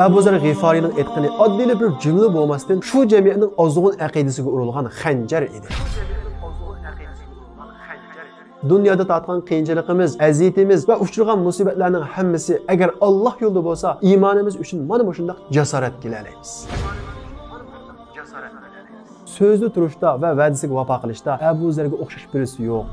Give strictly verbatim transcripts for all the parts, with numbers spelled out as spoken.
ئەبۇ زەر غىفارىينىڭ ئېيتقىنى ئاددىيلا بىر جۈملە بولماستىن، شۇ جەمئىيەتنىڭ ئازغۇن ئەقىدىسىگە ئۇرۇلغان خەنجەر ئىدى. دۇنيادا تارتقان قىيىنچىلىقىمىز، ئەزىيىتىمىز ۋە ئۇچرىغان مۇسىبەتلەرنىڭ ھەممىسى ئەگەر ئاللاھ يولىدا بولسا، ئىمانىمىز ئۈچۈن مانا مۇشۇنداق جاسارەتكە ئېرىشەلەيمىز. سۆزىدە تۇرۇشتا ۋە ۋەدىسىگە ۋاپا قىلىشتا ئەبۇ زەرگە ئوخشاش بىرسى يوق.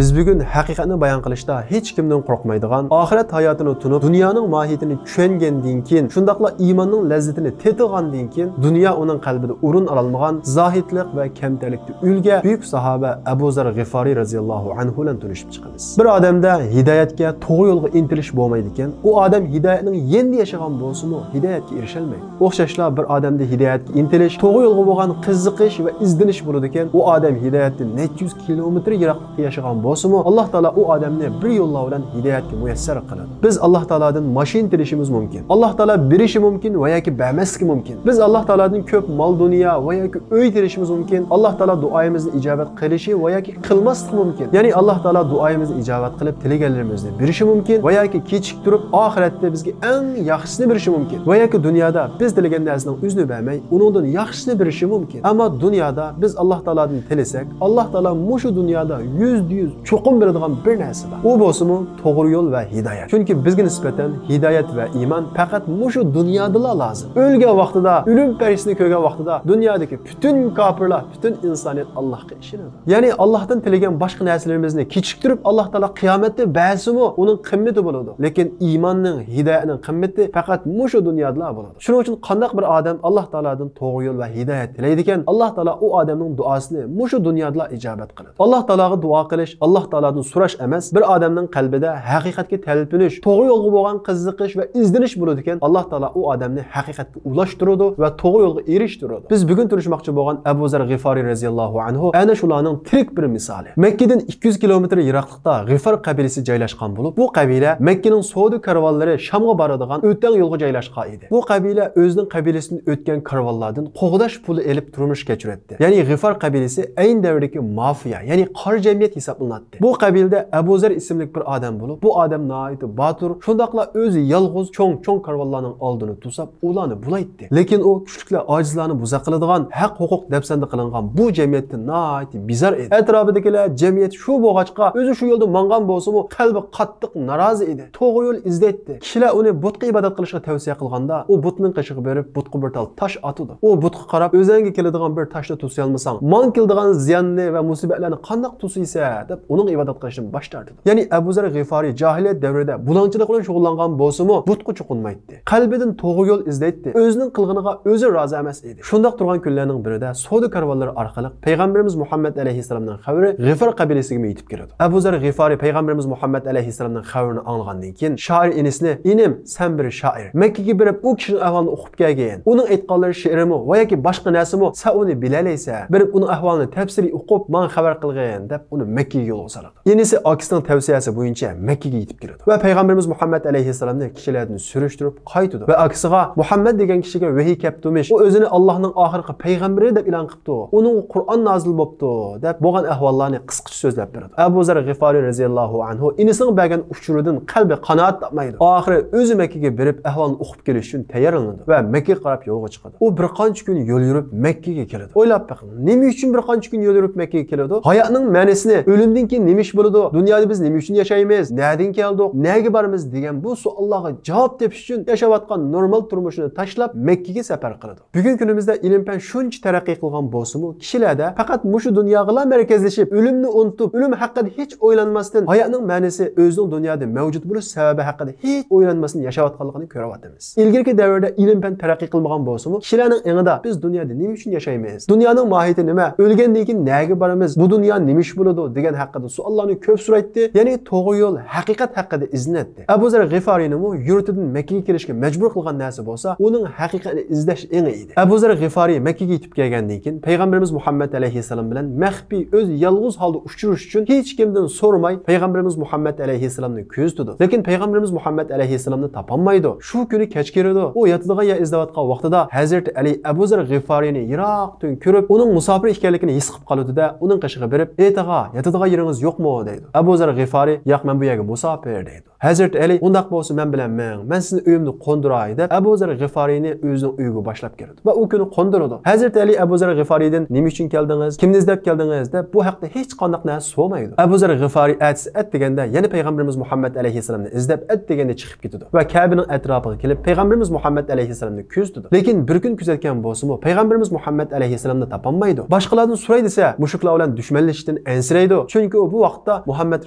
بىز بۈگۈن ھەقىقەتنى بايان قىلىشتا ھېچ كىمدىن قورقمايدىغان، ئاخىرەت ھاياتىنى تونۇپ، دۇنيانىڭ ماھىيىتىنى چۈشەنگەندىن كېيىن، شۇنداقلا ئىماننىڭ لەززىتىنى تېتىغاندىن كېيىن، دۇنيا ئۇنىڭ قەلبىدە ئورۇن ئالالمىغان زاھىدلىق ۋە كەمتەرلىكتە ئۆلگەن بۈيۈك ساھابە ئەبۇ زەر غىفارىي رەزىياللاھۇ ئەنھۇ بىلەن تونۇشۇپ چىقىمىز. بىر ئادەمدە ھىدايەتكە، توغرا يولغا ئىنتىلىش بولمايدىكەن، ئۇ ئادەم ھىدايەتنىڭ يېنىدا ياشىغان بولسىمۇ، ھىدايەتكە ئېرىشەلمەيدۇ. ئوخشاشلا بىر ئادەمدە ھىدايەتكە ئىنتىلىش، توغرا يولغا بولغان قىزىقىش ۋە ئىزدىنىش بولىدىكەن، ئۇ ئادەم ھىدايەتتىن نەچچە يۈز كىلومېتىر يىراقلىقتا ياشىغان بولسىمۇ، ئاللاھ تائالا ئۇ ئادەمنى بىر يوللار بىلەن ھىدايەتكە مۇيەسسەر قىلىدۇ. بىز ئاللاھ تائالادىن ماشىنا تىلىشىمىز مۇمكىن. ئاللاھ تائالا بېرىشى مۇمكىن ۋە ياكى بەرمەسلىكى مۇمكىن. بىز ئاللاھ تائالادىن كۆپ مال-دۇنيا ۋە ياكى ئۆي تىلىشىمىز مۇمكىن. ئاللاھ تائالا دۇئايىمىزنى ئىجابەت قىلىشى ۋە ياكى قىلماسلىقى مۇمكىن. يەنى ئاللاھ تائالا دۇئايىمىزنى ئىجابەت قىلىپ، تىلىگەنلىرىمىزنى بېرىشى مۇمكىن ۋە ياكى كېچىكتۈرۈپ، ئاخىرەتتە بىزگە ئەڭ ياخشىسىنى بېرىشى مۇمكىن. ۋە ياكى دۇنيادا بىز تىلىگەن نەرسىنىڭ ئۆزىنى بەرمەي، ئۇنىڭدىن ياخشىسىنى بېرىشى مۇمكىن. ئەمما دۇنيادا بىز ئاللاھ تائالادىن تىلىسەك، ئاللاھ تائالا مۇشۇ دۇنيادا يۈزدە يۈز چوقۇم بېرىدىغان بىر نەرسە بار. ئۇ بولسىمۇ توغرا يول ۋە ھىدايەت. چۈنكى بىزگە نىسبەتەن ھىدايەت ۋە ئىمان پەقەت مۇشۇ دۇنيادىلا لازىم. ئۆلگەن ۋاقتىدا، ئۆلۈم پەرىشتىسىنى كۆرگەن ۋاقتىدا دۇنيادىكى پۈتۈن كاپىرلار، پۈتۈن ئىنسانىيەت ئاللاھقا ئىشىنىدۇ. يەنى ئاللاھتىن تىلىگەن باشقا نەرسىلىرىمىزنى كېچىكتۈرۈپ، ئاللاھ تائالا قىيامەتتە بەرسىمۇ، ئۇنىڭ قىممىتى بولىدۇ. لېكىن ئىماننىڭ، ھىدايەتنىڭ قىممىتى پەقەت مۇشۇ دۇنيادىلا بولىدۇ. شۇنىڭ ئۈچۈن قانداق بىر ئادەم ئاللاھ تائالادىن توغرا يول ۋە ھىدايەت تىلەيدىكەن، ئاللاھ تائالا ئۇ ئادەمنىڭ دۇئاسىنى مۇشۇ دۇنيادىلا ئىجابەت قىلىدۇ. ئاللاھ تائالاغا دۇئا قىلىش، ئاللاھ تائالادىن سوراش ئەمەس، بىر ئادەمنىڭ قەلبىدە ھەقىقەتكە تەلپۈنۈش، توغرا يولغا بولغان قىزىقىش ۋە ئىزدىنىش بولىدىكەن، ئاللاھ تائالا ئۇ ئادەمنى ھەقىقەتكە ئۇلاشتۇرىدۇ ۋە توغرا يولغا ئېرىشتۈرىدۇ. بىز بۈگۈن تونۇشماقچى بولغان ئەبۇ زەر غىفارىي رەزىياللاھۇ ئەنھۇ ئەنە شۇلارنىڭ تىرىك بىر مىسالى. مەككىدىن ئىككى يۈز كىلومېتىر يىراقلىقتا غىفار قەبىلىسى جايلاشقان بولۇپ، بۇ قەبىلە مەككىنىڭ سودا كارۋانلىرى شامغا بارىدىغان ئۆتەڭ يولغا جايلاشقان ئىدى. بۇ قەبىلە ئۆزىنىڭ قەبىلىسىدىن ئۆتكەن كارۋانلاردىن قوغداش پۇلى ئېلىپ تۇرمۇش كەچۈرەتتى. يەنى غىفار قەبىلىسى ئەينى دەۋردىكى مافىيا، يەنى قارا جەمئىيەت ھېسابلىناتتى. بۇ قەبىلىدە ئەبۇ زەر ئىسىملىك بىر ئادەم بولۇپ، بۇ ئادەم ناھايىتى باتۇر، شۇنداقلا ئۆزى يالغۇز چوڭ-چوڭ كارۋانلارنىڭ ئالدىنى توساپ، ئۇلارنى بۇلايتتى. لېكىن ئۇ كۈچلۈكلەر ئاجىزلارنى بۇزا قىلىدىغان، ھەق-ھوقۇق دەپسەندە قىلىنغان بۇ جەمئىيەتتىن ناھايىتى بىزار ئىدى. ئەتراپىدىكىلەر جەمئىيەت شۇ بولغاچقا، ئۆزى شۇ يولدا ماڭغان بولسىمۇ، قەلبى قاتتىق نارازى ئىدى. توغرا يول ئىزدەيتتى. كىشىلەر ئۇنى بۇتقا ئىبادەت قىلىشقا تەۋسىيە قىلغاندا، ئۇ بۇتنىڭ قېشىغا بېرىپ، بۇتقا بىر تال تاش ئاتىدۇ. ئۇ بۇتقا قاراپ، ئۆزەڭگە كېلىدىغان بىر تاشنى توسۇيالمىساڭ، ماڭا كېلىدىغان زىياننى ۋە مۇسىبەتلەرنى قانداق توسۇيسەن؟ دەپ ئۇنىڭغا ئىبادەت قىلىشتىن باش تارتىدۇ. يەنى ئەبۇ زەر غىفارىي جاھىلىيەت دەۋرىدە بۇلاڭچىلىق بىلەن شۇغۇللانغان بولسىمۇ، بۇتقا چوقۇنمايتتى. قەلبىدىن توغرا يول ئىزدەيتتى. ئۆزىنىڭ قىلغىنىغا ئۆزى رازى ئەمەس ئىدى. شۇنداق تۇرغان كۈنلەرنىڭ بىرىدە سودا كارۋانلىرى ئارقىلىق پەيغەمبىرىمىز مۇھەممەد ئەلەيھىسسالامنىڭ خەۋىرى غىفار قەبىلىسىگىمۇ يېتىپ كېلىدۇ. ئەبۇ زەر غىفارىي پەيغەمبىرىمىز مۇھەممەد ئەلەيھىسسالامنىڭ خەۋىرىنى ئاڭلىغاندىن كېيىن، شائىر ئىنىسىنى، «ئىنىم، سەن بىر شائىر. مەككىگە بېرىپ، ئۇ كىشىنىڭ ئەھۋالىنى ئوقۇپ كەلگىن. ئۇنىڭ ئېيتقانلىرى شېئىرمۇ ۋە ياكى باشقا نەرسىمۇ، سەن ئۇنى بىلەلەيسەن. بېرىپ ئۇنىڭ ئەھۋالىنى تەپسىلىي ئوقۇپ، ماڭا خەۋەر قىلغىن» دەپ، ئۇنى مەككىگە يولغا سالىدۇ. ئىنىسى ئاكىسىنىڭ تەۋسىيەسى بويىچە مەككىگە يېتىپ كېلىدۇ ۋە پەيغەمبىرىمىز مۇھەممەد ئەلەيھىسسالامنى كىشىلەردىن سۈرۈشتۈرۈپ قايتىدۇ ۋە ئاكىسىغا، «مۇھەممەد دېگەن كىشىگە ۋەھىي كەپتۇمىش، ئۇ ئۆزىنى ئاللاھنىڭ ئاخىرقى پەيغەمبىرى دەپ ئېلان قىپتۇ، ئۇنىڭغا قۇرئان نازىل بوپتۇ» دەپ، بولغان ئەھۋاللارنى قىسقىچە سۆزلەپ بېرىدۇ. ئەبۇ زەر غىفارىي رەزىياللاھۇ ئەنھۇ ئىنىسىنىڭ بەرگەن ئۇچۇرىدىن قەلبى قانائەت تاپمايدۇ. ئاخىرى ئۆزى مەككىگە بېرىپ، ئەھۋالنى ئوقۇپ كېلىش ئۈچۈن تەييارلىنىدۇ ۋە مەككىگە قاراپ يولغا چىقىدۇ. ئۇ بىر قانچە كۈن يول يۈرۈپ مەككىگە كېلىدۇ. ئويلاپ بېقىڭ، نېمە ئۈچۈن بىر قانچە كۈن يول يۈرۈپ مەككىگە كېلىدۇ؟ ھاياتنىڭ مەنىسىنى، ئۆلۈمدىن كېيىن نېمە ئىش بولىدۇ؟ دۇنيادا بىز نېمە ئۈچۈن ياشايمىز؟ نەدىن كەلدۇق؟ نەگە بارىمىز؟ دېگەن بۇ سوئاللارغا جاۋاب تېپىش ئۈچۈن ياشاۋاتقان نورمال تۇرمۇشىنى تاشلاپ مەككىگە سەپەر قىلىدۇ. بۈگۈنكى كۈنىمىزدە ئىلىم-پەن شۇنچە تەرەققىي قىلغان بولسىمۇ، كىشىلەردە پەقەت مۇشۇ دۇنياغىلا مەركەزلىشىپ، ئۆلۈمنى ئۇنتۇپ، ئۆلۈم ھەققىدە ھېچ ئويلانماستىن، ھاياتنىڭ مەنىسى ئۆزىنىڭ دۇنيادا مەۋجۇت بولۇش سەۋەبى ھەققىدە ھېچ ئويلانماستىن ياشاۋاتقانلىقىنى كۆرۈۋاتىمىز. ئىلگىرىكى دەۋردە ئىلىم-پەن تەرەققىي قىلمىغان بولسىمۇ، كىشىلەرنىڭ ئېڭىدا «بىز دۇنيادا نېمە ئۈچۈن ياشايمىز؟ دۇنيانىڭ ماھىيىتى نېمە؟ ئۆلگەندىن كېيىن نەگە بارىمىز؟ بۇ دۇنيا نېمە ئىش بولىدۇ؟» دېگەن ھەق ھەققىدە سوئاللارنى كۆپ سورايتتى، يەنى توغرا يول، ھەقىقەت ھەققىدە ئىزدىنەتتى. ئەبۇ زەر غىفارىينىمۇ يۇرتىدىن مەككىگە كېلىشكە مەجبۇر قىلغان نەرسە بولسا، ئۇنىڭ ھەقىقەتنى ئىزدەش ئېڭى ئىدى. ئەبۇ زەر غىفارىي مەككىگە يېتىپ كەلگەندىن كېيىن، پەيغەمبىرىمىز مۇھەممەد ئەلەيھىسسالام بىلەن مەخپىي، ئۆزى يالغۇز ھالدا ئۇچرىشىش ئۈچۈن ھېچكىمدىن سورىماي، پەيغەمبىرىمىز مۇھەممەد ئەلەيھىسسالامنى كۆزىتىدۇ. لېكىن پەيغەمبىرىمىز مۇھەممەد ئەلەيھىسسالامنى تاپالمايدۇ. شۇ كۈنى كەچ كىرىدۇ. ئۇ ياتىدىغان يەر ئىزدەۋاتقان ۋاقتىدا ھەزرىتى ئەلى ئەبۇ زەر غىفارىينى يىراقتىن كۆرۈپ، ئۇنىڭ مۇساپىر ئىكەنلىكىنى ھېس قىلىپ قالىدۇ-دە، ئۇنىڭ قېشىغا بېرىپ، «ئېي تاغا، ياتىدىغان يېرىڭىز يوقمۇ؟» دەيدۇ. ئەبۇ زەر غىفارىي، «ياق، مەن بۇ يەرگە مۇساپىر» دەيدۇ. ھەزرىتى ئەلى، «ئۇنداق بولسا مەن بىلەن مېڭىڭ، مەن سىزنى ئۆيۈمدە قوندۇراي» دەپ، ئەبۇ زەر غىفارىينى ئۆزىنىڭ ئۆيىگە باشلاپ كىرىدۇ ۋە ئۇ كۈنى قوندۇرىدۇ. ھەزرىتى ئەلى ئەبۇ زەر غىفارىيدىن، «نېمە ئۈچۈن كەلدىڭىز؟ كىمنى ئىزدەپ كەلدىڭىز؟» دەپ، بۇ ھەقتە ھېچقانداق نەرسە سورىمايدۇ. ئەبۇ زەر غىفارىي ئەتىسى ئەتىگەندە يەنە پەيغەمبىرىمىز مۇھەممەد ئەلەيھىسسالامنى ئىزدەپ ئەتىگەندە چىقىپ كېتىدۇ ۋە كەبىنىڭ ئەتراپىغا كېلىپ، پەيغەمبىرىمىز مۇھەممەد ئەلەيھىسسالامنى كۆزىتىدۇ. لېكىن بىر كۈن كۆزەتكەن بولسىمۇ، پەيغەمبىرىمىز مۇھەممەد ئەلەيھىسسالامنى تاپالمايدۇ. باشقىلاردىن سوراي دېسە، مۇشرىكلار بىلەن دۈشمەنلىشىشتىن ئەنسىرەيدۇ. چۈنكى ئۇ بۇ ۋاقىتتا مۇھەممەد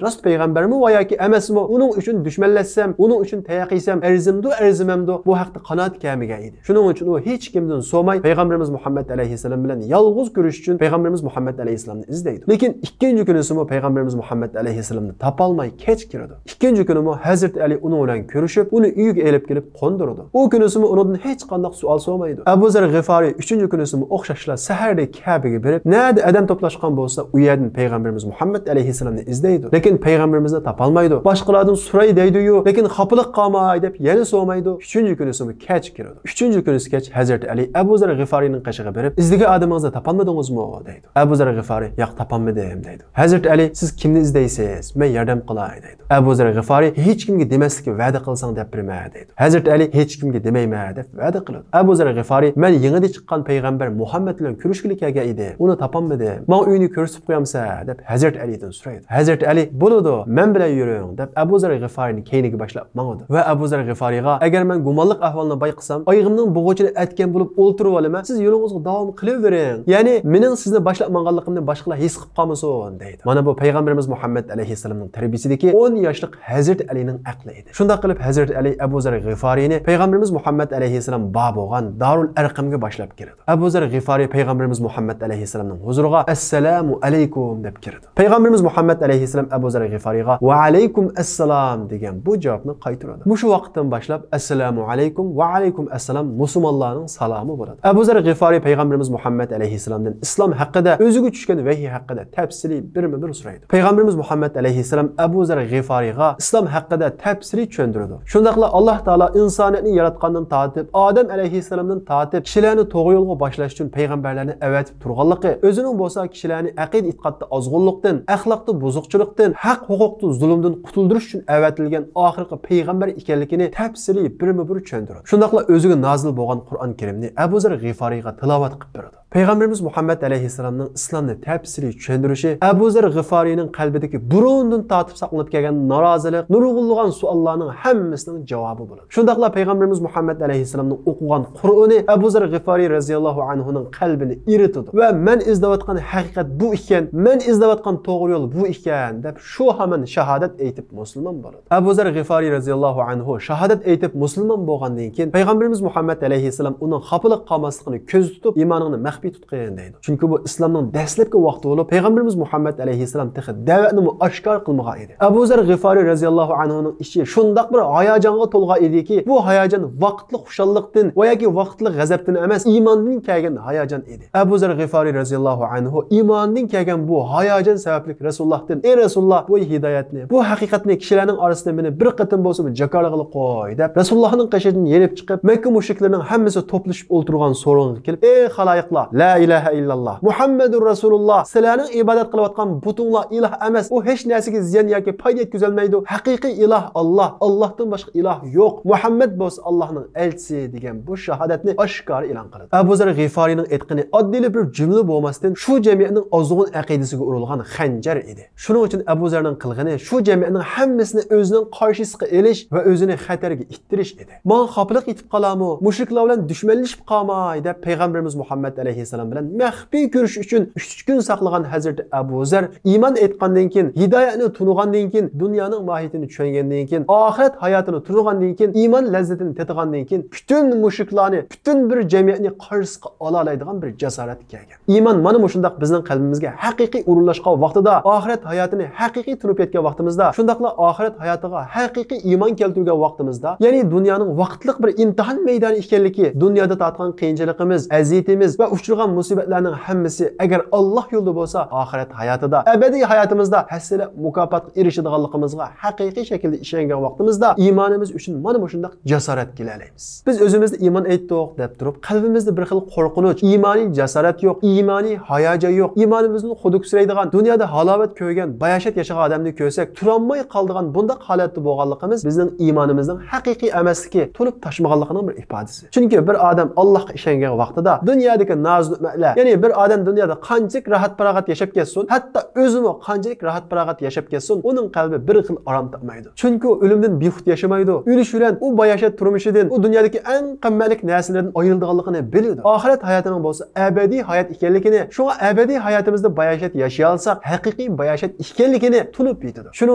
راست پەيغەمبەرمۇ ۋە ياكى ئەمەسمۇ، ئۇنىڭ ئۈچۈن دۈشمەنلەشسەم، ئۇنىڭ ئۈچۈن تەيەر قىيسام، ئەرزىمدۇ، ئەرزىمەمدۇ، بۇ ھەقتە قانائەت كەلمىگەن ئىدى. شۇنىڭ ئۈچۈن ئۇ ھېچكىمدىن سورىماي، پەيغەمبىرىمىز مۇھەممەد ئەلەيھىسسالام بىلەن يالغۇز كۆرۈشۈش ئۈچۈن پەيغەمبىرىمىز مۇھەممەد ئەلەيھىسسالامنى ئىزدەيدۇ. لېكىن ئىككىنچى كۈنىسىمۇ پەيغەمبىرىمىز مۇھەممەد ئەلەيھىسسالامنى تاپالماي كەچ كىرىدۇ. ئىككىنچى كۈنىمۇ ھەزرىتى ئەلى ئۇنىڭ بىلەن كۆرۈشۈپ، ئۇنى ئۆيىگە ئېلىپ كېلىپ قوندۇرىدۇ. ئۇ كۈنىسىمۇ ئۇنىڭدىن ھېچقانداق سوئال سورىمايدۇ. ئەبۇ زەر غىفارىي ئۈچىنچى كۈنىسىمۇ ئوخشاشلا سەھەردە كەبىگە بېرىپ، نەدە ئادەم توپلاشقان بولسا، ئۇ يەردىن پەيغەمبىرىمىز مۇھەممەد ئەلەيھىسسالامنى ئىزدەيدۇ. لېكىن پەيغەمبىرىمىزنى تاپالمايدۇ. باشقىلاردىن سوراي دەيدۇ-يۇ، لېكىن خاپىلىق قالماي دەپ يەنە سورىمايدۇ. ئۈچىنچى كۈنىسىمۇ كەچ كىرىدۇ. ئۈچىنچى كۈنىسى كەچ ھەزرىتى ئەلى ئەبۇ زەر غىفارىينىڭ قېشىغا بېرىپ، ئىزدىگەن ئادىمىڭىزنى تاپالمىدىڭىزمۇ؟ دەيدۇ. ئەبۇ زەر غىفارىي، ياق، تاپالمىدىم، دەيدۇ. ھەزرىتى ئەلى، سىز كىمنى ئىزدەيسىز؟ مەن ياردەم قىلاي، دەيدۇ. ئەبۇ زەر غىفارىي، ھېچكىمگە دېمەسلىككە ۋەدە قىلساڭ دەپ بېرىمەن، دەيدۇ. ھەزرىتى ئەلى، ھېچكىمگە دېمەيمەن، دەپ ۋەدە قىلىدۇ. ئەبۇ زەر غىفارىي، مەن يېڭىدىن چىققان پەيغەمبەر مۇھەممەد بىلەن كۆرۈشكىلى كەلگەن ئىدىم، ئۇنى تاپالمىدىم، ماڭا ئۆيىنى كۆرسىتىپ قويامسەن؟ دەپ ھەزرىتى ئەلىدىن سورايدۇ. ھەزرىتى ئەلى، بولىدۇ، مەن بىلەن يۈرۈڭ، دەپ ئەبۇ زەر غىفارىينى كەينىگە باشلاپ ماڭىدۇ. ۋە ئەبۇ زەر غىفارىيغا، ئەگەر مەن گۇمانلىق ئەھۋالنى بايقىسام، ئايىغىمنىڭ بوغۇچىنى ئەتكەن بولۇپ ئولتۇرۇۋالىمەن، سىز يولىڭىزغا داۋام قىلىۋېرىڭ. يەنى مېنىڭ سىزنى باشلاپ ماڭغانلىقىمنى باشقىلار ھېس قىلىپ قالمىسۇن، دەيدۇ. مانا بۇ پەيغەمبىرىمىز مۇھەممەد ئەلەيھىسسالامنىڭ تەربىيىسىدىكى ئون ياشلىق ھەزرىتى ئەلىنىڭ ئەقلى ئىدى. شۇنداق قىلىپ، ھەزرىتى ئەلى ئەبۇ زەر غىفارىينى پەيغەمبىرىمىز مۇھەممەد ئەلەيھىسسالام بار بولغان دارۇل ئەرقەمگە باشلاپ كېلىدۇ. ئەبۇ زەر غىفارىي پەيغەمبىرىمىز مۇھەممەد ئەلەيھىسسالامنىڭ ھۇزۇرىغا، ئەسسالامۇ ئەلەيكۇم، دەپ كىرىدۇ. پەيغەمبىرىمىز مۇھەممەد ئەلەيھىسسالام ئەبۇ زەر غىفارىيغا، ۋەئەلەيكۇم ئەسسالام، دېگەن بۇ جاۋابنى قايتۇرىدۇ. مۇشۇ ۋاقىتتىن باشلاپ، ئەسسالامۇ ئەلەيكۇم، ۋەئەلەيكۇم ئەسسالام مۇسۇلمانلارنىڭ سالامى بولىدۇ. ئەبۇ زەر غىفارىي پەيغەمبىرىمىز مۇھەممەد ئەلەيھىسسالامدىن ئىسلام ھەققىدە، ئۆزىگە چۈشكەن ۋەھىي ھەققىدە تەپسىلىي بىرمۇ بىر سورايدۇ. پەيغەمبىرىمىز مۇھەممەد ئەلەيھىسسالام ئەبۇ زەر غىفارىيغا ئىسلام ھەققىدە تەپسىلىي چۈشەندۈرىدۇ. شۇنداقلا ئاللاھ تائالا ئىنسانىيەتنى ياراتقاندىن تارتىپ، ئادەم ئەلەيھىسسالامدىن تارتىپ، كىشىلەرنى توغرا يولغا باشلاش ئۈچۈن پەيغەمبەرلەرنى ئەۋەتىپ تۇرغانلىقى، ئۆزىنىڭ بولسا كىشىلەرنى ئەقىدە ئېتىقادتا ئازغۇنلۇقتىن، ئەخلاقتا بۇزۇقچىلىقتىن، ھەق ھوقۇقتا زۇلۇمدىن قۇتۇلدۇرۇش ئۈچۈن ئەۋەتىلگەن ئاخىرقى پەيغەمبەر ئىكەنلىكىنى تەپسىلىي بىرمۇ بىر چۈشەندۈرىدۇ. شۇنداقلا ئۆزىگە نازىل بولغان قۇرئان كەرىمنى ئەبۇ زەر غىفارىيغا تىلاۋەت قىلىپ بېرىدۇ. پەيغەمبىرىمىز مۇھەممەد ئەلەيھىسسالامنىڭ ئىسلامنى تەپسىلىي چۈشەندۈرۈشى ئەبۇ زەر غىفارىينىڭ قەلبىدىكى بۇرۇندىن تارتىپ ساقلىنىپ كەلگەن نارازىلىق، نۇرغۇنلىغان سوئاللارنىڭ ھەممىسىنىڭ جاۋابى بولىدۇ. شۇنداقلا پەيغەمبىرىمىز مۇھەممەد ئەلەيھىسسالامنىڭ ئوقۇغان قۇرئىنى ئەبۇ زەر غىفارىي رەزىياللاھۇ ئەنھۇنىڭ قەلبىنى ئېرىتىدۇ ۋە مەن ئىزدەۋاتقان ھەقىقەت بۇ ئىكەن، مەن ئىزدەۋاتقان توغرا يول بۇ ئىكەن، دەپ شۇ ھامان شاھادەت ئېيتىپ مۇسۇلمان بولىدۇ. ئەبۇ زەر غىفارىي رەزىياللاھۇ ئەنھۇ شاھادەت ئېيتىپ مۇسۇلمان بولغاندىن كېيىن، پەيغەمبىرىمىز مۇھەممەد ئەلەيھىسسالام ئۇنىڭ خاپىلىق قالماسلىقىنى كۆزدە تۇتۇپ، ئىمانىڭنى مەخپىي تۇتقىن، دەيدۇ. چۈنكى بۇ ئىسلامنىڭ دەسلەپكى ۋاقتى بولۇپ، پەيغەمبىرىمىز مۇھەممەد ئەلەيھىسسالام تېخى دەۋەتنىمۇ ئاشكارا قىلمىغان ئىدى. ئەبۇ زەر غىفارىي رەزىياللاھۇ ئەنھۇنىڭ ئىچى شۇنداق بىر ھاياجانغا تولغان ئىدىكى، بۇ ھاياجان ۋاقىتلىق خۇشاللىقتىن ۋە ياكى ۋاقىتلىق غەزەپتىن ئەمەس، ئىماندىن كەلگەن ھاياجان ئىدى. ئەبۇ زەر غىفارىي رەزىياللاھۇ ئەنھۇ ئىماندىن كەلگەن بۇ ھاياجان سەۋەبلىك رەسۇلۇللاھتىن، ئەي رەسۇلۇللاھ، بۇ ھىدايەتنى، بۇ ھەقىقەتنى كىشىلەرنىڭ ئارىسىدا مېنى بىر قېتىم بولسىمۇ جاكارلىغىلى قوي، دەپ رەسۇلۇللاھنىڭ قېشىدىن يېنىپ چىقىپ، مەككە مۇشرىكلىرىنىڭ ھەممىسى توپلىشىپ ئولتۇرغان سورۇنغا كېلىپ، ئەي خالايىقلار، لا ئىلاھە ئىللاللاھ، مۇھەممەدۇر رەسۇلۇللاھ، سىلەرنىڭ ئىبادەت قىلىۋاتقان بۇتۇڭلار ئىلاھ ئەمەس، ئۇ ھېچ نەرسىگە زىيان ياكى پايدا يەتكۈزەلمەيدۇ، ھەقىقىي ئىلاھ ئاللاھ، ئاللاھتىن باشقا ئىلاھ يوق، مۇھەممەد بولسا ئاللاھنىڭ ئەلچىسى، دېگەن بۇ شاھادەتنى ئاشكارا ئېلان قىلىدۇ. ئەبۇ زەر غىفارىينىڭ ئېيتقىنى ئاددىيلا بىر جۈملە بولماستىن، شۇ جەمئىيەتنىڭ ئازغۇن ئەقىدىسىگە ئۇرۇلغان خەنجەر ئىدى. شۇنىڭ ئۈچۈن ئەبۇ زەرنىڭ قىلغىنى شۇ جەمئىيەتنىڭ ھەممىسىنى ئۆزىنىڭ قارشىسىغا ئېلىش ۋە ئۆزىنى خەتەرگە ئىتتىرىش ئىدى. ماڭا خاپىلىق يېتىپ قالارمۇ، مۇشرىكلار بىلەن دۈشمەنلىشىپ قالماي، دەپ پەيغەمبىرىمىز مۇھەممەد ئەلەيھىسسالام بىلەن مەخپىي كۆرۈشۈش ئۈچۈن ئۈچ كۈن ساقلىغان ھەزرىتى ئەبۇ زەر ئىمان ئېيتقاندىن كېيىن، ھىدايەتنى تونۇغاندىن كېيىن، دۇنيانىڭ ماھىيىتىنى چۈشەنگەندىن كېيىن، ئاخىرەت ھاياتىنى تونۇغاندىن كېيىن، ئىمان لەززىتىنى تېتىغاندىن كېيىن، پۈتۈن مۇشرىكلارنى، پۈتۈن بىر جەمئىيەتنى قارشىسىغا ئالالايدىغان بىر جاسارەتكە كەلگەن. ئىمان مانا مۇشۇنداق بىزنىڭ قەلبىمىزگە ھەقىقىي ئورۇنلاشقان ۋاقتىدا، ئاخىرەت ھاياتىنى ھەقىقىي تونۇپ يەتكەن ۋاقتىمىزدا، شۇنداقلا ئاخىرەت ھاياتىغا ھەقىقىي ئىمان كەلتۈرگەن ۋاقتىمىزدا، يەنى دۇنيانىڭ ۋاقىتلىق بىر ئىمتىھان مەيدانى ئىكەنلىكى، دۇنيادا تارتقان قىيىنچىلىقىمىز، ئەزىيىتىمىز ۋە ئۇچرىغان مۇسىبەتلەرنىڭ ھەممىسى ئەگەر ئاللاھ يولىدا بولسا، ئاخىرەت ھاياتىدا، ئەبەدىي ھاياتىمىزدا ھەسسىلەپ مۇكاپاتقا ئېرىشىدىغانلىقىمىزغا ھەقىقىي شەكىلدە ئىشەنگەن ۋاقتىمىزدا، ئىمانىمىز ئۈچۈن مانا مۇشۇنداق جاسارەتكە كېلەلەيمىز. بىز ئۆزىمىزدە ئىمان ئېيتتۇق دەپ تۇرۇپ، قەلبىمىزدە بىر خىل قورقۇنچ، ئىمانىي جاسارەت يوق، ئىمانىي ھاياجان يوق، ئىمانىمىزنى خۇدۈكسىرەيدىغان، دۇنيادا ھالاۋەت كۆرگەن، باياشات ياشىغان ئادەمنى كۆرسەك، تۇرالماي قالىدىغان بۇنداق ھالەتتە بولغانلىقىمىز بىزنىڭ ئىمانىمىزنىڭ ھەقىقىي ئەمەسلىكى، تولۇپ تاشمىغانلىقىنىڭ بىر ئىپادىسى. چۈنكى بىر ئادەم ئاللاھقا ئىشەنگەن ۋاقتىدا دۇنيادىكى ناز-نېمەتلەر، يەنى بىر ئادەم دۇنيادا قانچىلىك راھەت-پاراغەت ياشاپ كەتسۇن، ھەتتا ئۆزىمۇ قانچىلىك راھەت-پاراغەت ياشاپ كەتسۇن، ئۇنىڭ قەلبى بىر خىل ئارام تاپمايدۇ. چۈنكى ئۇ ئۆلۈمدىن بىخۇد ياشىمايدۇ. ئۆلۈش بىلەن ئۇ باياشات تۇرمۇشىدىن، ئۇ دۇنيادىكى ئەڭ قىممەتلىك نەرسىلەردىن ئايرىلىدىغانلىقىنى بىلىدۇ. ئاخىرەت ھاياتىنىڭ بولسا ئەبەدىي ھايات ئىكەنلىكىنى، شۇڭا ئەبەدىي ھاياتىمىزدا باياشات ياشىيالىساق، ھەقىقىي باياشات ئىكەنلىكىنى تونۇپ يېتىدۇ. شۇنىڭ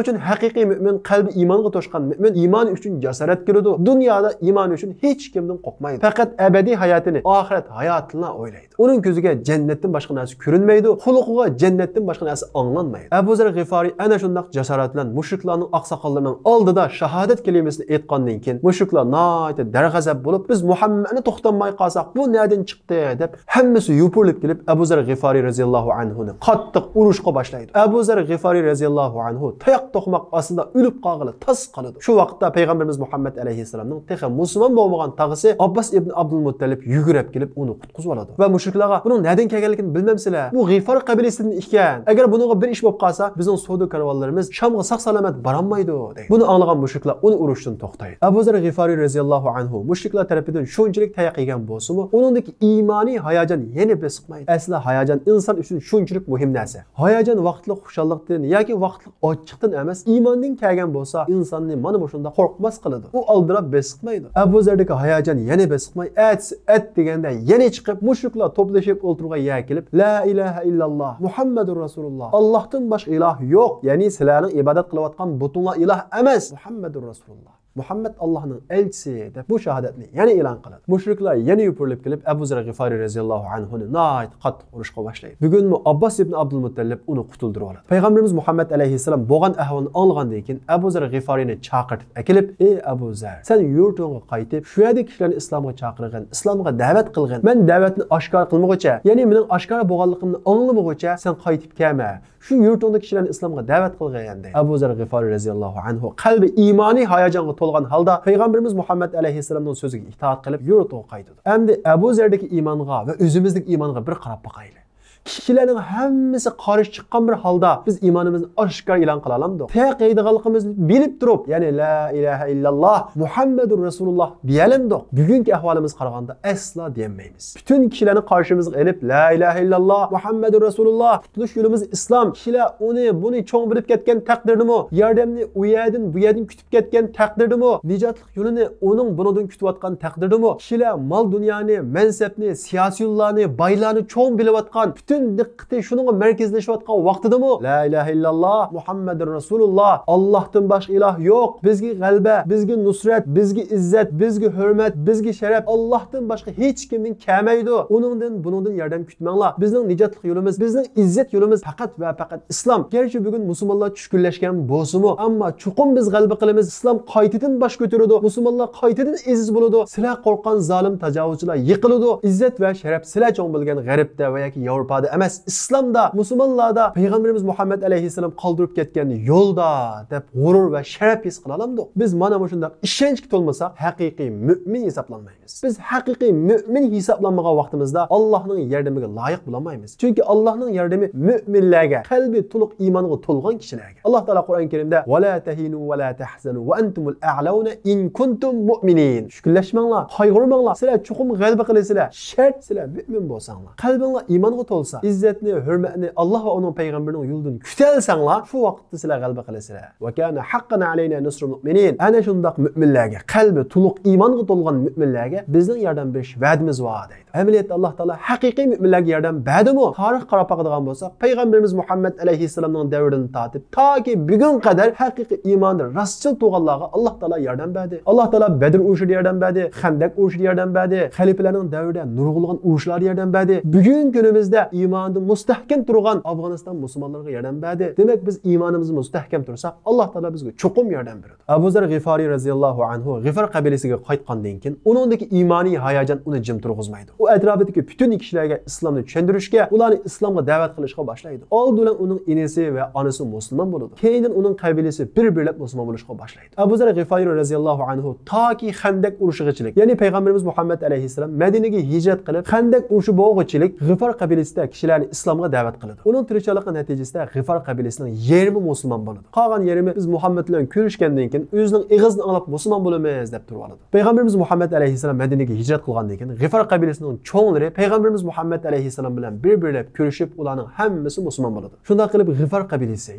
ئۈچۈن ھەقىقىي مۆمىن، قەلبى ئىمانغا توشقان مۆمىن ئىمانى ئۈچۈن جاسارەت كۆرىدۇ. دۇنيادا ئىمانى ئۈچۈن ھېچكىمدىن قورقمايدۇ. پەقەت ئەبەدىي ھاياتىنى، ئاخىرەت ھاياتىنىلا ئويلايدۇ. ئۇنىڭ كۆزىگە جەننەتتىن باشقا نەرسە كۆرۈنمەيدۇ، قۇلىقىغا جەننەتتىن باشقا نەرسە ئاڭلانمايدۇ. ئەبۇ زەر غىفارىي ئەنە شۇنداق جاسارەت بىلەن مۇشرىكلارنىڭ ئاقساقاللىرىنىڭ ئالدىدا شاھادەت كەلىمىسىنى ئېيتقاندىن كېيىن، مۇشرىكلار ناھايىتى دەرغەزەپ بولۇپ، بىز مۇھەممەدنى توختاتماي قالساق، بۇ نەدىن چىقتى دەپ، ھەممىسى يوپۇرۇلۇپ كېلىپ، ئەبۇ زەر غىفارىي رەزىياللاھۇ ئەنھۇنى قاتتىق ئۇرۇشقا باشلايدۇ. ئەبۇ زەر غىفارىي رەزىياللاھۇ ئەنھۇ تاياق توقماق ئاستىدا ئۆلۈپ قالغىلى تاس قالىدۇ. شۇ ۋاقىتتا پەيغەمبىرىمىز مۇھەممەد ئەلەيھىسسالامنىڭ تېخى مۇسۇلمان بولمىغان تاغىسى ئابباس ئىبن ئابدۇلمۇتتەلىپ يۈگۈرۈپ كېلىپ، ئۇنى قۇتقۇزۇۋالىدۇ ۋە مۇشرىكلارغا، بۇنىڭ نەدىن كەلگەنلىكىنى بىلمەمسىلەر؟ بۇ غىفار قەبىلىسىدىن ئىكەن. ئەگەر بۇنىڭغا بىر ئىش بولۇپ قالسا، بىزنىڭ سودا كارۋانلىرىمىز شامغا ساق-سالامەت بارالمايدۇ، دەيدۇ. بۇنى ئاڭلىغان مۇشرىكلار ئۇنى ئۇرۇشتىن توختايدۇ. ئەبۇ زەر غىفارىي رەزىياللاھۇ ئەنھۇ مۇشرىكلار تەرىپىدىن شۇنچىلىك تاياق يېگەن بولسىمۇ، ئۇنىڭدىكى ئىمانىي ھاياجان يەنە بېسىقمايدۇ. ئەسلى ھاياجان ئىنسان ئۈچۈن شۇنچىلىك مۇھىم نەرسە. ھاياجان ۋاقىتلىق خۇشاللىقتىن ياكى ۋاقىتلىق ئاچچىقتىن ئەمەس، ئىماندىن كەلگەن بولسا، ئىنساننى مانا مۇشۇنداق قورقماس قىلىدۇ. ئۇ ئالدىراپ بېسىقمايدۇ. ئەبۇ زەردىكى ھاياجان يەنە بېسىقماي، ئەتىسى ئەت دېگەندە يەنە چىقىپ، مۇشرىكلار توپلىشىپ ئولتۇرغان يەرگە كېلىپ، لا ئىلاھە ئىللاللا، مۇھەممەدۇر رەسۇلۇللا، ئاللاھتىن باشقا ئىلاھ يوق، يەنى سىلەرنىڭ ئىبادەت قىلىۋاتقان بۇتۇڭلار ئىلاھ ئەمەس، مۇھەممەدۇر رەسۇلۇللا. مۇھەممەد ئاللاھنىڭ ئەلچىسى دەپ بۇ شاھادەتنى يەنە ئېلان قىلىدۇ. مۇشرىكلار يەنە يوپۇرۇلۇپ كېلىپ، ئەبۇ زەر غىفارىي رەزىياللاھۇ ئەنھۇنى ناھايىتى قاتتىق ئۇرۇشقا باشلايدۇ. بۈگۈنمۇ ئابباس ئىبن ئابدۇلمۇتتەلىپ ئۇنى قۇتۇلدۇرۇۋالىدۇ. پەيغەمبىرىمىز مۇھەممەد ئەلەيھىسسالام بولغان ئەھۋالنى ئاڭلىغاندىن كېيىن، ئەبۇ زەر غىفارىينى چاقىرتىپ ئەكېلىپ، ئى ئەبۇ زەر، سەن يۇرتۇڭغا قايتىپ، شۇ يەردىكى كىشىلەرنى ئىسلامغا چاقىرغىن، ئىسلامغا دەۋەت قىلغىن. مەن دەۋەتنى ئاشكارا قىلمىغۇچە، يەنى مېنىڭ ئاشكارا بولغانلىقىمنى ئاڭلىمىغۇچە سەن قايتىپ كەلمە. شۇ يۇرتۇڭدىكى كىشىلەرنى ئىسلامغا دەۋەت قىلغىن، دەيدۇ. ئەبۇ زەر غىفارىي رەزىياللاھۇ ئەنھۇ قەلبى ئىمانىي ھاياجانغا تولغان ھالدا پەيغەمبىرىمىز مۇھەممەد ئەلەيھىسسالامنىڭ سۆزىگە ئىتائەت قىلىپ يۇرتىغا قايتىدۇ. ئەمدى ئەبۇ زەردىكى ئىمانغا ۋە ئۆزىمىزدىكى ئىمانغا بىر قاراپ باقايلى. كىشىلەرنىڭ ھەممىسى قارشى چىققان بىر ھالدا بىز ئىمانىمىزنى ئاشكارا ئېلان قىلالامدۇق؟ تاياق يەيدىغانلىقىمىزنى بىلىپ تۇرۇپ، يەنى لا ئىلاھە ئىللاللا، مۇھەممەدۇر رەسۇلۇللا دېيەلەمدۇق؟ بۈگۈنكى ئەھۋالىمىزغا قارىغاندا ئەسلا دېيەلمەيمىز. پۈتۈن كىشىلەرنى قارشىمىزغا ئېلىپ، لا ئىلاھە ئىللاللا، مۇھەممەدۇر رەسۇلۇللا، قۇتۇلۇش يولىمىز ئىسلام. كىشىلەر ئۇنى، بۇنى چوڭ بىلىپ كەتكەن تەقدىردىمۇ، ياردەمنى ئۇ يەردىن، بۇ يەردىن كۈتۈپ كەتكەن تەقدىردىمۇ، نىجاتلىق يولىنى ئۇنىڭ، بۇنىڭدىن كۈتۈۋاتقان تەقدىردىمۇ، كىشىلەر مال-دۇنيانى، مەنسەپنى، سىياسىيونلارنى، بايلارنى چوڭ بىلىۋاتقان، پۈتۈن دىققىتى شۇنىڭغا مەركەزلىشىۋاتقان ۋاقتىدىمۇ، لا ئىلاھە ئىللاللا، مۇھەممەدۇر رەسۇلۇللا، ئاللاھتىن باشقا ئىلاھ يوق، بىزگە غەلىبە، بىزگە نۇسرەت، بىزگە ئىززەت، بىزگە ھۆرمەت، بىزگە شەرەپ ئاللاھتىن باشقا ھېچكىمدىن كەلمەيدۇ. ئۇنىڭدىن، بۇنىڭدىن ياردەم كۈتمەڭلار. بىزنىڭ نىجاتلىق يولىمىز، بىزنىڭ ئىززەت يولىمىز پەقەت ۋە پەقەت ئىسلام. گەرچە بۈگۈن مۇسۇلمانلار چۈشكۈنلەشكەن بولسىمۇ، ئەمما چوقۇم بىز غەلىبە قىلىمىز. ئىسلام قايتىدىن باش كۆتۈرىدۇ. مۇسۇلمانلار قايتىدىن ئەزىز بولىدۇ. سىلەر قورققان زالىم تاجاۋۇزچىلار يىقىلىدۇ. ئىززەت ۋە شەرەپ سىلەر چوڭ بىلگەن غەربتە ۋە ياكى ياۋروپادا ئەمەس، ئىسلامدا، مۇسۇلمانلاردا پەيغەمبىرىمىز مۇھەممەد ئەلەيھىسسالام قالدۇرۇپ كەتكەن يولدا دەپ غۇرۇر ۋە شەرەپ ھېس قىلالامدۇق؟ بىز مانا مۇشۇنداق ئىشەنچكە تولمىساق، ھەقىقىي مۆمىن ھېسابلانمايمىز. بىز ھەقىقىي مۆمىن ھېسابلانمىغان ۋاقتىمىزدا ئاللاھنىڭ ياردىمىگە لايىق بولالمايمىز. چۈنكى ئاللاھنىڭ ياردىمى مۆمىنلەرگە، قەلبى تولۇق ئىمانغا تولغان كىشىلەرگە. ئاللاھ تائالا قۇرئان كەرىمدە، «ولا تهنوا ولا تحزنوا وأنتم الأعلون إن كنتم مؤمنين.» چۈشكۈنلەشمەڭلار، قايغۇرماڭلار، سىلەر چوقۇم غەلىبە قىلىسىلەر، شەرت سىلەر مۆمىن بولساڭلار. قەلبىڭلار ئىمانغا تولسا، ئىززەتنى، ھۆرمەتنى ئاللاھ ۋە ئۇنىڭ پەيغەمبىرىنىڭ يولىدىن كۈتەلسەڭلار، شۇ ۋاقىتتا سىلەر غەلىبە قىلىسىلەر. «وكان حقا علينا نصر المؤمنين.» ئەنە شۇنداق مۆمىنلەرگە، قەلبى تولۇق ئىمانغا تولغان مۆمىنلەرگە بىزنىڭ ياردەم بېرىش ۋەدىمىز بار، دەيدۇ. ئەمەلىيەتتە ئاللا تائالا ھەقىقىي مۆمىنلەرگە ياردەم بەردىمۇ؟ تارىخقا قاراپ باقىدىغان بولساق، پەيغەمبىرىمىز مۇھەممەد ئەلەيھىسسالامنىڭ دەۋرىدىن تارتىپ تاكى بۈگۈنگە قەدەر ھەقىقىي ئىماندا راستچىل تۇرغانلارغا ئاللا تائالا ياردەم بەردى. ئاللا تائالا بەدر ئۇرۇشىدا ياردەم بەردى، خەندەق ئۇرۇشىدا ياردەم بەردى، خەلىپىلەرنىڭ دەۋرىدە نۇرغۇنلىغان ئۇرۇشلاردا ياردەم بەردى. بۈگۈنكى كۈنىمىزدە ئىمانىدا مۇستەھكەم تۇرغان ئافغانىستان مۇسۇلمانلىرىغا ياردەم بەردى. دېمەك، بىز ئىمانىمىزدا مۇستەھكەم تۇرساق، ئاللا تائالا بىزگە چوقۇم ياردەم بېرىدۇ. ئەبۇ زەر غىفارىي رەزىياللاھۇ ئەنھۇ غىفار قەبىلىسىگە قايتقاندىن كېيىن، ئۇنىڭدىكى ئىمانىي ھاياجان ئۇنى جىم تۇرغۇزمايدۇ. ئۇ ئەتراپىدىكى پۈتۈن كىشىلەرگە ئىسلامنى چۈشەندۈرۈشكە، ئۇلارنى ئىسلامغا دەۋەت قىلىشقا باشلايدۇ. ئالدى بىلەن ئۇنىڭ ئىنىسى ۋە ئانىسى مۇسۇلمان بولىدۇ. كېيىندىن ئۇنىڭ قەبىلىسى بىر-بىرلەپ مۇسۇلمان بولۇشقا باشلايدۇ. ئەبۇ زەر غىفارىي رەزىياللاھۇ ئەنھۇ تاكى خەندەق ئۇرۇشىغىچىلىك، يەنى پەيغەمبىرىمىز مۇھەممەد ئەلەيھىسسالام مەدىنىگە ھىجرەت قىلىپ، خەندەق ئۇرۇشى بولغۇچىلىك غىفار قەبىلىسىدە كىشىلەرنى ئىسلامغا دەۋەت قىلىدۇ. ئۇنىڭ تىرىشچانلىقى نەتىجىسىدە غىفار قەبىلىسىنىڭ يېرىمى مۇسۇلمان بولىدۇ. قالغان يېرىمى بىز مۇھەممەد بىلەن كۆرۈشكەندىن كېيىن ئۆزىنىڭ ئېغىزىدىن ئاڭلاپ مۇسۇلمان بولىمىز دەپ تۇرۇۋالىدۇ. پەيغەمبىرىمىز مۇھەممەد ئەلەيھىسسالام مەدىنىگە ھىجرەت قىلغاندىن كېيىن غىفار قەبىلىسىنىڭ چوڭلىرى پەيغەمبىرىمىز مۇھەممەد ئەلەيھىسسالام بىلەن بىر-بىرلەپ كۆرۈشۈپ، ئۇلارنىڭ ھەممىسى مۇسۇلمان بولىدۇ. شۇنداق قىلىپ غىفار قەبىلىسى،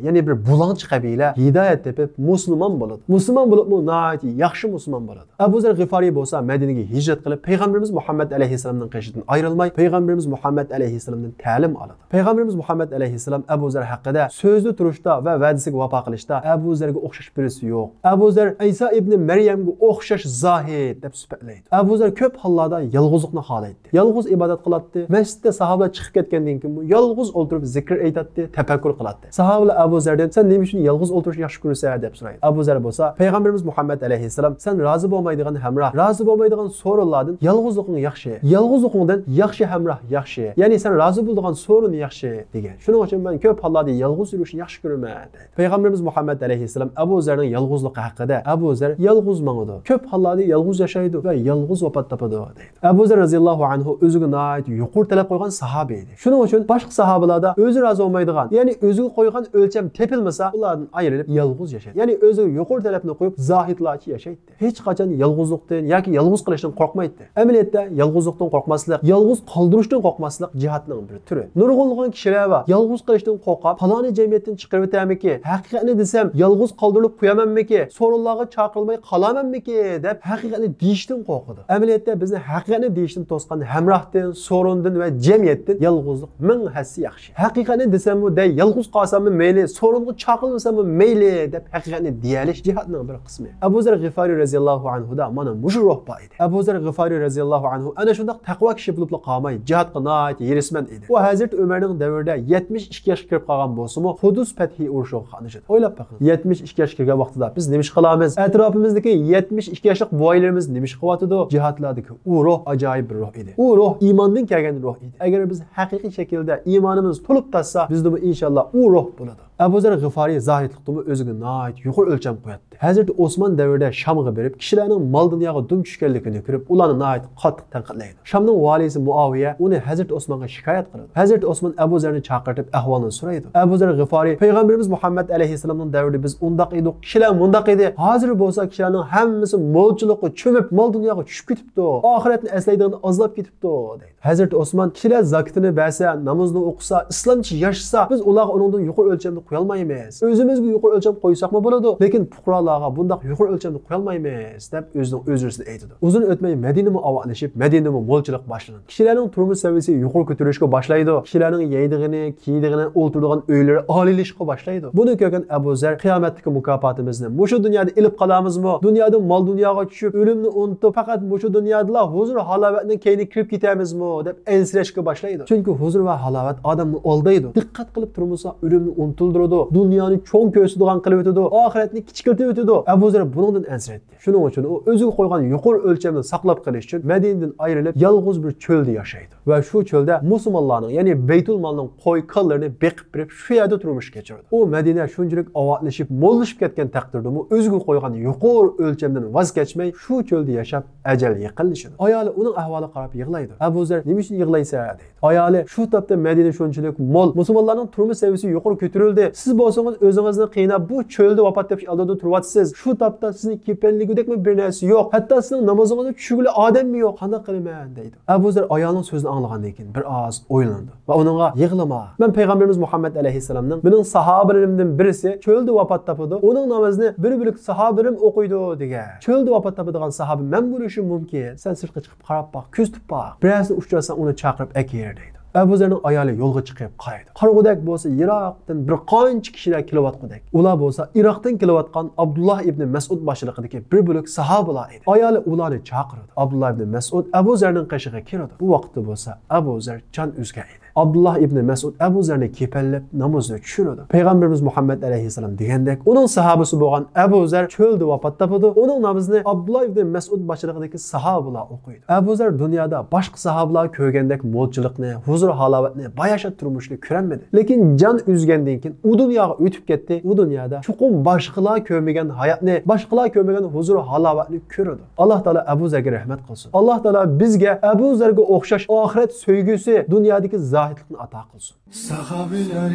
يەنى بىر بۇلاڭچى قەبىلە ھىدايەت تېپىپ مۇسۇلمان بولىدۇ. مۇسۇلمان بولۇپمۇ ناھايىتى ياخشى مۇسۇلمان بولىدۇ. ئەبۇ زەر غىفارىي بولسا مەدىنىگە ھىجرەت قىلىپ، پەيغەمبىرىمىز مۇھەممەد ئەلەيھىسسالامنىڭ قېشىدىن ئايرىلماي، پەيغەمبىرىمىز مۇھەممەد ئەلەيھىسسالامدىن تەلىم ئالىدۇ. پەيغەمبىرىمىز مۇھەممەد ئەلەيھىسسالام ئەبۇ زەر ھەققىدە سۆزدە تۇرۇشتا ۋە ۋەدىسىگە ۋاپا قىلىشتا ئەبۇ زەرگە ئوخشاش بىرسى يوق. ئەبۇ زەر ئىسا ئىبنى مەريەمگە ئوخشاش زاھىد دەپ سۈپەتلەيدۇ. ئەبۇ زەر كۆپ ھاللاردا يالغۇزلۇقنى خالايتتى. يالغۇز ئىبادەت قىلاتتى. مەسچىتتە ساھابىلەر چىقىپ كەتكەندىن كېيىنمۇ يالغۇز ئولتۇرۇپ زىكىر ئېيتاتتى، تەپەككۇر قىلاتتى. ساھابىلەر ئەبۇ زەردىن، «سەن نېمە ئۈچۈن يالغۇز ئولتۇرۇشنى ياخشى كۆرىسەن؟» دەپ سورايدۇ. ئەبۇ زەر بولسا، پەيغەمبىرىمىز مۇھەممەد ئەلەيھىسسالام، «سەن رازى بولمايدىغان ھەمراھ، رازى بولمايدىغان سورۇنلاردىن يالغۇزلۇقۇڭ ياخشى. يالغۇزلۇقۇڭدىن ياخشى ھەمراھ ياخشى. يەنى سەن رازى بولىدىغان سورۇن ياخشى» دېگەن. شۇنىڭ ئۈچۈن مەن كۆپ ھاللاردا يالغۇز يۈرۈشنى ياخشى كۆرىمەن، دەيدۇ. پەيغەمبىرىمىز مۇھەممەد ئەلەيھىسسالام ئەبۇ زەرنىڭ يالغۇزلۇقى ھەققىدە، «ئەبۇ زەر يالغۇز ماڭىدۇ، كۆپ ھاللاردا يالغۇز ياشايدۇ ۋە يالغۇز ۋاپات تاپىدۇ» دەيدۇ. ئەبۇ زەر رەزىياللاھۇ ئەنھۇ ئۆزىگە ناھايىتى يۇقىرى تەلەپ قويغان ساھابە ئىدى. شۇنىڭ ئۈچۈن باشقا ساھابىلاردا ئۆزى رازى بولمايدىغان، يەنى ئۆزىگە قويغان ئۆلچەم تېپىلمىسا، ئۇلاردىن ئايرىلىپ يالغۇز ياشايدۇ. يەنى ئۆزىگە يۇقىرى تەلەپنى قويۇپ زاھىدلارچە ياشايتتى. ھېچقاچان يالغۇزلۇقتىن ياكى يالغۇز قېلىشتىن قورقمايتتى. ئەمەلىيەتتە يالغۇزلۇقتىن قورقماسلىق، يالغۇز قالدۇرۇشتىن قورقماسلىق جىھادنىڭ بىر تۈرى. نۇرغۇنلىغان كىشىلەر بار، يالغۇز قېلىشتىن قورقۇپ، پالانى جەمئىيەتتىن چىقىرىۋېتەرمىكى، ھەقىقەتنى دېسەم يالغۇز قالدۇرۇلۇپ قويامەنمىكى، سورۇنلارغا چاقىرىلماي قالامەنمىكى دەپ ھەقىقەتنى دېيىشتىن قورقىدۇ. ئەمەلىيەتتە بىزنى ھەقىقەتنى دېيىشتىن توسقان ھەمراھتىن، سورۇندىن ۋە جەمئىيەتتىن يالغۇزلۇق مىڭ ھەسسە ياخشى. ھەقىقەتنى دېسەممۇ دەي، يالغۇز قالساممۇ مەيلى، سورۇنغا چاقىرىلمىساممۇ مەيلى دەپ ھەقىقەتنى دېيەلىش جىھادنىڭ بىر قىسمى. ئەبۇ زەر غىفارىي رەزىياللاھۇ ئەنھۇدا مانا مۇشۇ روھ بار ئىدى. ئەبۇ زەر غىفارىي رەزىياللاھۇ ئەنھۇ ئەنە شۇنداق تەقۋا كىشى بولۇپلا قالماي، جىھادقا ناھايىتى ھېرىسمەن ئىدى. ئۇ ھەزرىتى ئۆمەرنىڭ دەۋرىدە يەتمىش ئىككى ياشقا كىرىپ قالغان بولسىمۇ، قۇدۇس پەتھى ئۇرۇشىغا قاتنىشىدۇ. ئويلاپ بېقىڭ، يەتمىش ئىككى ياشقا كىرگەن ۋاقتىدا بىز نېمە ئىش قىلىمىز؟ ئەتراپىمىزدىكى يەتمىش ئىككى ياشلىق بوۋايلىرىمىز نېمە ئىش قىلىۋاتىدۇ؟ جىھادلاردىكى ئۇ روھ ئاجايىپ بىر روھ ئىدى. ئۇ روھ ئىماندىن كەلگەن روھ ئىدى. ئەگەر بىز ھەقىقىي شەكىلدە ئىمانىمىز تولۇپ تاشسا، بىزدىمۇ ئىنشاللا ئۇ روھ بولىدۇ. ئەبۇ زەر غىفارىي زاھىدلىقتىمۇ ئۆزىگە ناھايىتى يۇقىرى ئۆلچەم قوياتتى. ھەزرىتى ئوسمان دەۋرىدە شامغا بېرىپ، كىشىلەرنىڭ مال-دۇنياغا دۇم چۈشكەنلىكىنى كۆرۈپ، ئۇلارنى ناھايىتى قاتتىق تەنقىدلەيدۇ. شامنىڭ ۋالىيسى مۇئاۋىيە ئۇنى ھەزرىتى ئوسمانغا شىكايەت قىلىدۇ. ھەزرىتى ئوسمان ئەبۇ زەرنى چاقىرتىپ، ئەھۋالنى سورايدۇ. ئەبۇ زەر غىفارىي، پەيغەمبىرىمىز مۇھەممەد ئەلەيھىسسالامنىڭ دەۋرىدە بىز ئۇنداق ئىدۇق، كىشىلەر مۇنداق ئىدى. ھازىر بولسا كىشىلەرنىڭ ھەممىسى مولچىلىققا چۆمۈپ، مال-دۇنياغا چۈشۈپ كېتىپتۇ. ئاخىرەتنى ئەسلەيدىغىنى ئازلاپ كېتىپتۇ، دەيدۇ. ھەزرىتى ئوسمان، كىشىلەر زاكىتىنى بەرسە، نامىزىنى ئوقۇسا، ئىسلامچە ياشىسا، بىز ئۇلارغا ئۇنىڭدىن يۇقىرى ئۆلچەمدە قويالمايمىز. ئۆزىمىزگە يۇقىرى ئۆلچەم قويساقمۇ بولىدۇ، لېكىن پۇقرالارغا بۇنداق يۇقىرى ئۆلچەمدە قويالمايمىز، دەپ ئۆزىنىڭ ئۆزرىسىنى ئېيتىدۇ. ئۇزۇن ئۆتمەي مەدىنىمۇ ئاۋاتلىشىپ، مەدىنىدىمۇ مولچىلىق باشلىنىدۇ. كىشىلەرنىڭ تۇرمۇش سەۋىيەسى يۇقىرى كۆتۈرۈلۈشكە باشلايدۇ. كىشىلەرنىڭ يەيدىغىنى، كىيىدىغىنى، ئولتۇرىدىغان ئۆيلىرى ئالىيلىشىشقا باشلايدۇ. بۇنى كۆرگەن ئەبۇ زەر، قىيامەتتىكى مۇكاپاتىمىزنى مۇشۇ دۇنيادا ئېلىپ قالامىزمۇ؟ دۇنيادا مال-دۇنياغا چۈشۈپ، ئۆلۈمنى ئۇنتۇپ، پەقەت مۇشۇ دۇنيادىلا ھۇزۇر-ھالاۋەتنىڭ كەينىگە كىرىپ كېتەمىزمۇ؟ دەپ ئەنسىرەشكە باشلايدۇ. چۈنكى ھۇزۇر ۋە ھالاۋەت ئادەمنى ئالدايدۇ. دىققەت قىلىپ تۇرمىسا، ئۆلۈمنى ئۇنتۇلدۇرىدۇ، دۇنيانى چوڭ كۆرسىتىدىغان قىلىۋېتىدۇ، ئاخىرەتنى كىچىكلىتىۋېتىدۇ. ئەبۇ زەر بۇنىڭدىن ئەنسىرەيدۇ. شۇنىڭ ئۈچۈن ئۇ ئۆزىگە قويغان يۇقىرى ئۆلچەمنى ساقلاپ قېلىش ئۈچۈن مەدىنىدىن ئايرىلىپ، يالغۇز بىر چۆلدە ياشايدۇ ۋە شۇ چۆلدە مۇسۇلمانلارنىڭ، يەنى بەيتۇلمالنىڭ قوي-كالىلىرىنى بېقىپ بېرىپ، شۇ يەردە تۇرمۇش كەچۈرىدۇ. ئۇ مەدىنە شۇنچىلىك ئاۋاتلىشىپ، موللىشىپ كەتكەن تەقدىردىمۇ، ئۆزىگە قويغان يۇقىرى ئۆلچەمدىن ۋاز كەچمەي، شۇ چۆلدە ياشاپ، ئەجەل يېقىنلىشىدۇ. ئايالى ئۇنىڭ ئەھۋالىغا قاراپ يىغلايدۇ. «ئەبۇ زەر، نېمە ئۈچۈن يىغلايسەن؟» دەيدۇ. ئايالى، شۇ تاپتا مەدىنە شۇنچىلىك مول، مۇسۇلمانلارنىڭ تۇرمۇش سەۋىيەسى يۇقىرى كۆتۈرۈلدى. سىز بولسىڭىز ئۆزىڭىزنى قىيناپ، بۇ چۆلدە ۋاپات تېپىش ئالدىدا تۇرۇۋاتىسىز. شۇ تاپتا سىزنى كېپەنلىگۈدەكمۇ بىر نەرسە يوق. ھەتتا سىزنىڭ نامىزىڭىزنى چۈشۈرگىلى ئادەممۇ يوق. قانداق قىلىمەن؟ دەيدۇ. ئەبۇ زەر ئايالىنىڭ سۆزىنى ئاڭلىغاندىن كېيىن بىر ئاز ئويلىنىدۇ ۋە ئۇنىڭغا، يىغلىما، مەن پەيغەمبىرىمىز مۇھەممەد ئەلەيھىسسالامنىڭ، مېنىڭ ساھابىلىرىمدىن بىرسى چۆلدە ۋاپات تاپىدۇ، ئۇنىڭ نامىزىنى بىر بۆلەك ساھابىلىرىم ئوقۇيدۇ، دېگەن. چۆلدە ۋاپات تاپىدىغان ساھابە مەن بولۇشۇم مۇمكىن. سەن سىرتقا چىقىپ قاراپ باق، كۆزىتىپ باق، بىرەرسىنى ئۇچراتساڭ ئۇنى چاقىرىپ ئەكىر، دەيدۇ. ئەبۇ زەرنىڭ ئايالى يولغا چىقىپ قارايدۇ. قارىغۇدەك بولسا يىراقتىن بىر قانچە كىشىلەر كېلىۋاتقۇدەك. ئۇلار بولسا ئىراقتىن كېلىۋاتقان ئابدۇللا ئىبنى مەسئۇد باشچىلىقىدىكى بىر بۆلەك ساھابىلار ئىدى. ئايالى ئۇلارنى چاقىرىدۇ. ئابدۇللا ئىبنى مەسئۇد ئەبۇ زەرنىڭ قېشىغا كىرىدۇ. بۇ ۋاقىتتا بولسا ئەبۇ زەر جان ئۈزگەن ئىدى. ئابدۇللا ئىبنى مەسئۇد ئەبۇ زەرنى كېپەنلەپ نامازدا چۈشۈرىدۇ. پەيغەمبىرىمىز مۇھەممەد ئەلەيھىسسالام دېگەندەك، ئۇنىڭ ساھابىسى بولغان ئەبۇ زەر چۆلدە ۋاپات تاپىدۇ. ئۇنىڭ نامىزىنى ئابدۇللا ئىبنى مەسئۇد باشچىلىقىدىكى ساھابىلار ئوقۇيدۇ. ئەبۇ زەر دۇنيادا باشقا ساھابىلار كۆرگەندەك مولچىلىقنى، ھۇزۇر-ھالاۋەتنى، باياشات تۇرمۇشنى كۆرەلمىدى. لېكىن جان ئۈزگەندىن كېيىن ئۇ دۇنياغا ئۆتۈپ كەتتى. ئۇ دۇنيادا چوقۇم باشقىلار كۆرمىگەن ھاياتنى، باشقىلار كۆرمىگەن ھۇزۇر-ھالاۋەتنى كۆرىدۇ. ئاللا تائالا ئەبۇ زەرگە رەھمەت قىلسۇن. ئاللا تائالا بىزگە ئەبۇ زەرگە ئوخشاش ئاخىرەت سۆيگۈسى، دۇنيادىكى زاھىدلىقنى ئاتا قىلسۇن. ساھابىلەر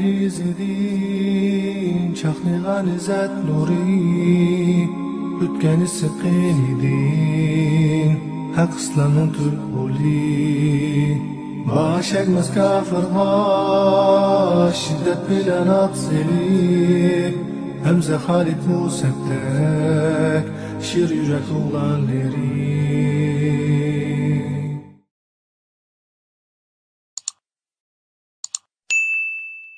ئىزىدىن چاقنىغان ئىززەت نۇرى، ئۆتكەن ئىسسىق قېنىدىن ھەق ئىسلامنىڭ تۈرك قولى. باش ئەگمەس كاپىرغا شىددەت بىلەن ئات سېلىپ، ھەمزە خالىد مۇسەپدەك شىر يۈرەك ئوغلانلىرى.